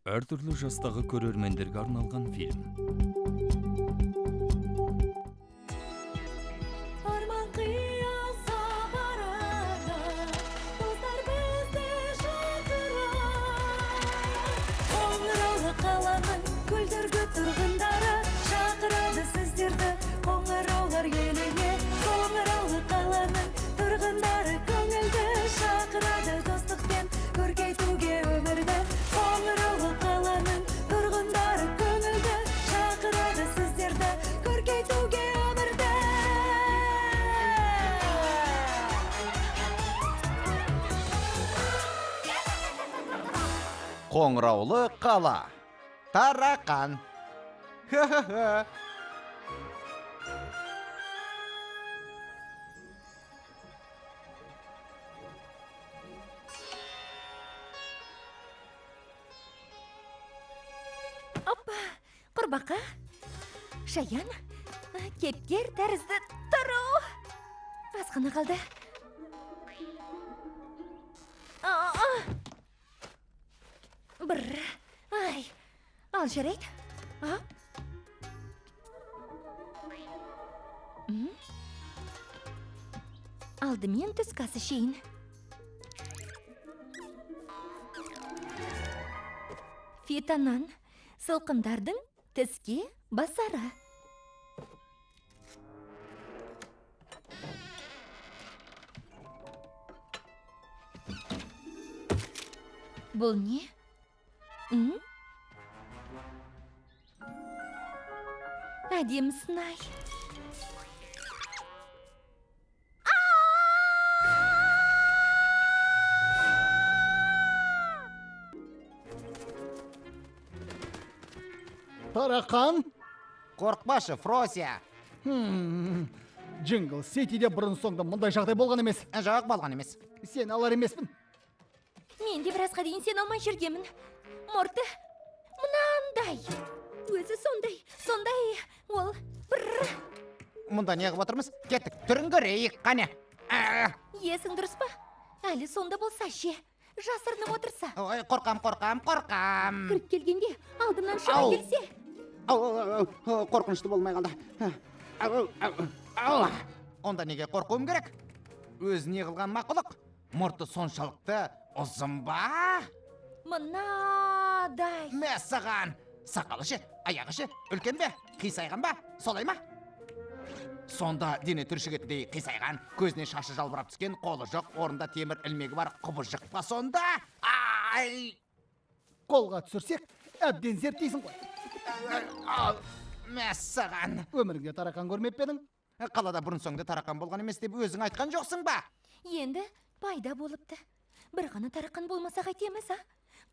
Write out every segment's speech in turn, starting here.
Әртүрлі жастағы көрермендерге арналған фильм. Арман қиял сапарына достар бізді шақырар. Қоңыраулы қаланың күлдіргі тұрғындары шақырады сіздерді қоңыраулар еліне. Қоңыраулы қаланың тұрғындары көңілді шақырады достықпен көркейтуге өмірді. Қоңыраулы қаланың тұрғындары көңілді шақырады сіздерді көркейтуге өмірді. Қоңыраулы қала. Тарақан. Хе-хе-хе. Опа, құрбақа, шаян, кептер тәрізді тұру. Аз ғана қалды. А-а. Бір, ай, ал жарайды. А? М? Алдымен түскі ас ішейін. Фитонан, сылқымдардың тіске басары. Бұл не? М? Әдемісін-ай. Тарақан? Қорықпашы, Фрося. Джингл Ситиде бұрын соңды мұндай жағдай болған емес. Жоқ, болған емес. Сен алар емеспін. Мен де біразға дейін сене алмай жүргенмін. Мұрты мынандай. Өзі сондай, сондай ол бір. Мұнда не қылып отырмыз? Кеттік, түрін көрейік, қане. А, Есің дұрыс па? Әлі сонда болса ше, жасырынып отырса. Ой, қорқам, қорқам, қорқам. Кіріп келгенде алдымнан шыға Ау. келсе. Ау, ау, ау, ау, қорқынышты болмай қалды. Ау, ау, ау. Онда неге қорқуым керек? Өзі не қылған мақұлық? Мұрты соншалықты ұзын ба? Мынадай. Мәссаған! Сақалы ше, аяғы ше, үлкен бе? Қисайған ба? Солай ма? Сонда дене түршігетіндей қисайған, көзіне шашы жалбырап түскен, қолы жоқ, орнында темір ілмегі бар құбыжық па сонда? Ай! Қолға түсірсек, әбден зерттейсің ғой. Ау, мәссаған! Өміріңде тарақан көрмеп пе едің? Қалада бұрын соңды тарақан болған емес деп өзің айтқан жоқсың ба? Енді пайда болыпты. Бір ғана тарақан болмаса қайтеміз, а?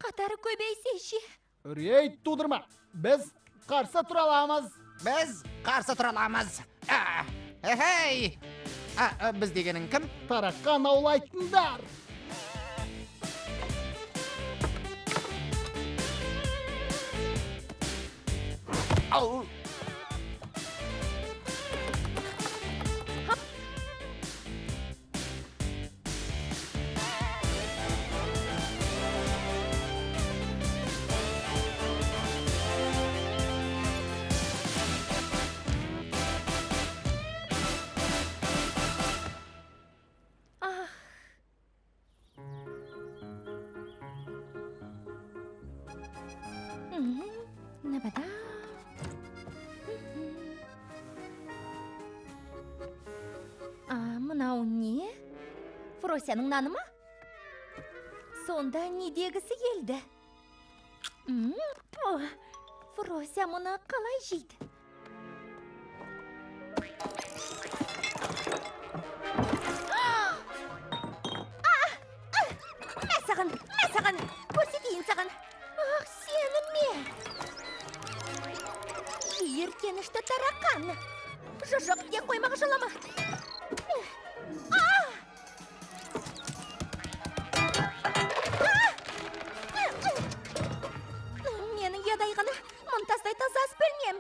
Қатары көбейсе ше. Үрей тудырма. Біз қарсы тұра аламыз. Біз қарсы тұра аламыз. А, Эхей! А, а, біз дегенің кім? Тарақан аулайтындар. Ау! Ах. Набада. А, мынау не? Фросяның наны ма? Сонда не дегісі келді? М, о, Фрося мұны қалай жейді? Мә саған, мә саған, көрсетейін саған. Ах, сені ме? Жиіркенішті тарақан. Жоқ, тек қоймаға жалама. А! А! Менің ұядай ғана мұнтаздай таза ас бөлмем.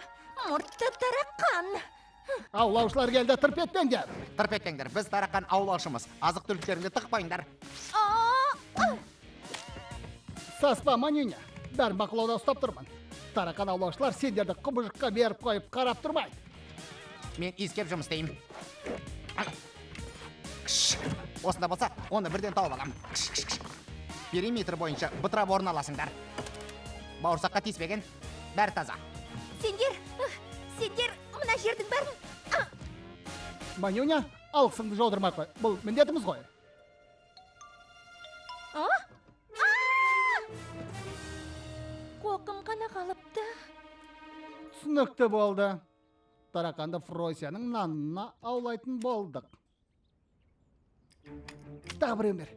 Мұртты тарақан. Аулаушылар келді, тырп етпеңдер. Тырп етпеңдер, біз тарақан аулаушымыз. Азық түліктеріңді тықпайыңдар. А! Саспа, Манюня. Бәрін бақылауда ұстап тұрмын. Тарақан аулаушылар сендерді құбыжыққа беріп қойып қарап тұрмайды. Мен иіскеп жұмыс істеймін. Кш. Осында болса, оны бірден тауып аламын. Кш, кш, кш. Периметр бойынша бытырап орын аласыңдар. Бауырсаққа тиіспеген, бәрі таза. Сендер, сендер мына жердің бәрін... Манюня, алғысыңды жаудырмай қой. Бұл міндетіміз ғой. А? Қоқым қана қалыпты. Түсінікті болды. Тарақанды Фросияның нанына аулайтын болдық. Тағы біреуін бер.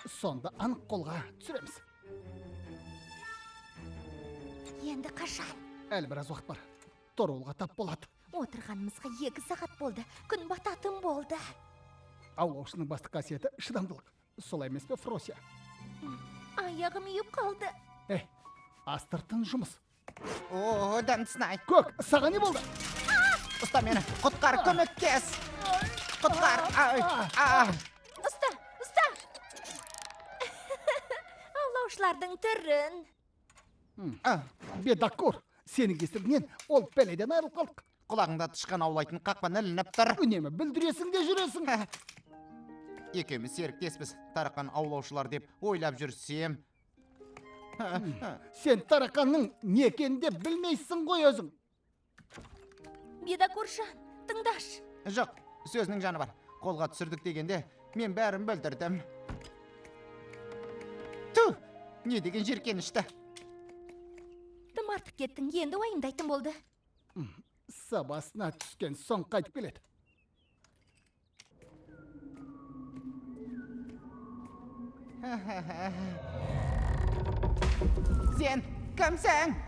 Сонда анық қолға түсіреміз. Енді қашан? Әлі біраз уақыт бар. Торуылға тап болады. Отырғанымызға 2 сағат болды. Күн бататын болды. Аулаушының басты қасиеті шыдамдылық. Солай емес пе, Фросия? Аяғым үйіп қалды. Эй, астыртын жұмыс. О, дәмдісін-ай. Көк, саған не болды? Ұста мені, құтқар, көмектес. Құтқар. Ай, а. Ұста, ұста. Аулаушылардың түрін. Бедакур, сенің кесіріңнен ол пәледен айырылып қалдық. Құлағыңда тышқан аулайтын қақпан ілініп тұр. Үнемі бүлдіресің де жүресің. Екеуміз серіктеспіз. Тарақан аулаушылар деп ойлап жүрсем. Сен тарақанның не екенін де білмейсің ғой өзің. Бедакуржан, тыңдашы. Жоқ, сөзінің жаны бар. Қолға түсірдік дегенде мен бәрін бүлдірдім. Ту, не деген жеркенішті. Тым артық кеттің, енді уайымдайтын болды. Сабасына түскен соң қайтып келеді. Сен кімсің?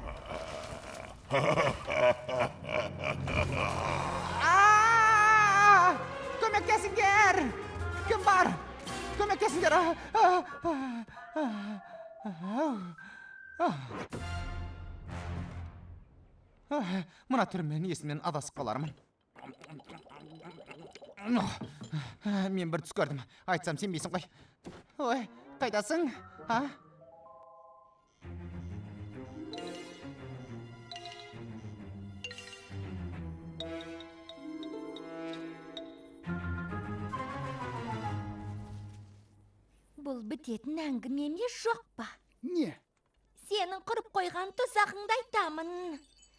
Көмектесіңдер! Кім бар? Көмектесіңдер! Мына түріммен есімнен адасып қалармын. Мен бір түс көрдім. Айтсам сенбейсің ғой. Ой, қайдасың? А? Бұл бітетін әңгіме ме, жоқ па? Не? Сенің құрып қойған тұзағыңды айтамын.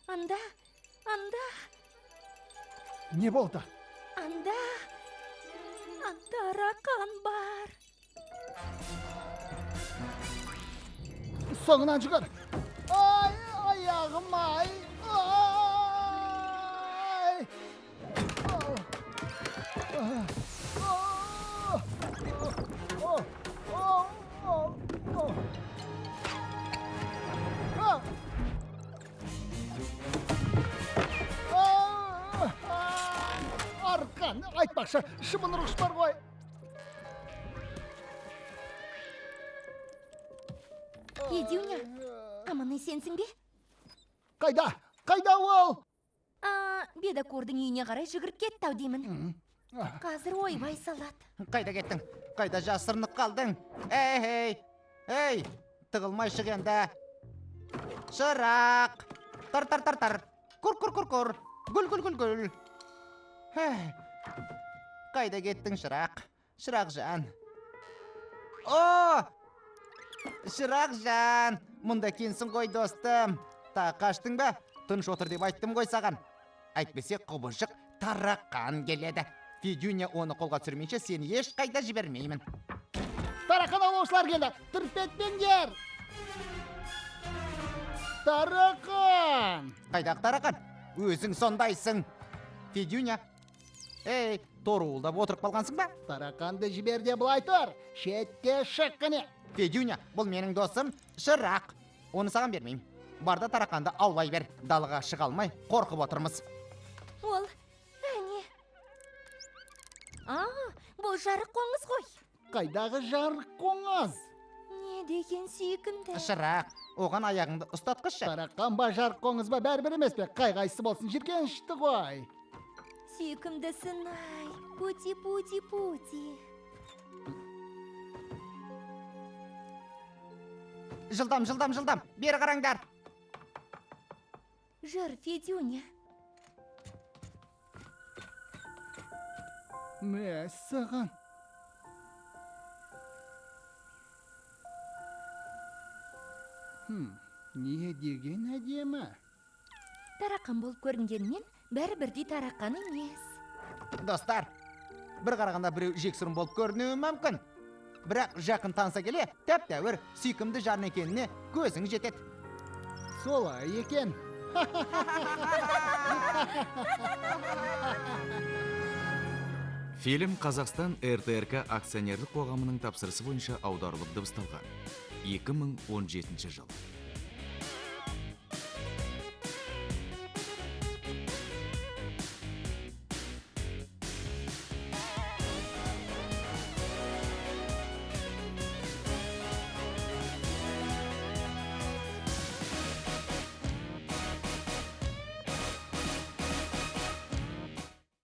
Анда, анда. Не болды? Анда, тарақан бар. Соңынан жүгір. Ай, аяғым ай, ай. Арқан, айтпақшы, шыбын ұрғыш бар ғой. Федюня, аман есенсің бе? Қайда? Қайда ол? Бедакурдың үйіне қарай жүгіріп кетті ау деймін. Қазір ойбай салады. Қайда кеттің? Қайда жасырынып қалдың? Эй, эй, эй, тығылмай шық енді. Шырақ. Тар, тар, тар, тар. Кур, кур, кур, кур. Гүл, гүл, гүл, гүл. Қайда кеттің, шырақ? Шырақжан. О! Шырақжан, мұнда кенсің ғой, достым. Тағы қаштың ба? Тыныш отыр деп айттым ғой саған. Әйтпесе құбыжық тарақан келеді. Федюня оны қолға түсірмейінше сені ешқайда жібермеймін. Тарақан аулаушылар келді. Түрпетпеңдер. Тарақан! Қайдағы тарақан? Өзің сондайсың. Федюня. Ей, торуылдап отырып қалғансың ба? Тарақанды жібер де былай тұр. Шетке шық қане. Федюня, бұл менің досым Шырақ. Оны саған бермеймін. Барда тарақанды аулай бер. Далаға шыға алмай қорқып отырмыз. Ол, әне. Бұл жарық қоңыз ғой. Қайдағы жарық қоңыз? Не деген сүйкімді. Шырақ, оған аяғыңды ұстатқызшы. Тарақан ба, жарық қоңыз ба, бәрібір емес пе? Қай қайсысы болсын жиіркенішті ғой. Сүйкімдісін ай, пути, пути, пути. Жылдам, жылдам, жылдам, бері қараңдар. Жүр, Федюня. Мәссаған. Не деген әдемі. Тарақан болып көрінгенмен, бәрі бірдей тарақан емес. Достар, бір қарағанда біреу жексұрын болып көрінуі мүмкін. Бірақ жақын таныса келе, тәп-тәуір, сүйкімді жан екеніне көзің жетеді. Солай екен. Фильм Қазақстан РТРК акционерлік қоғамының тапсырысы бойынша аударылып дыбысталған. 2017 жыл.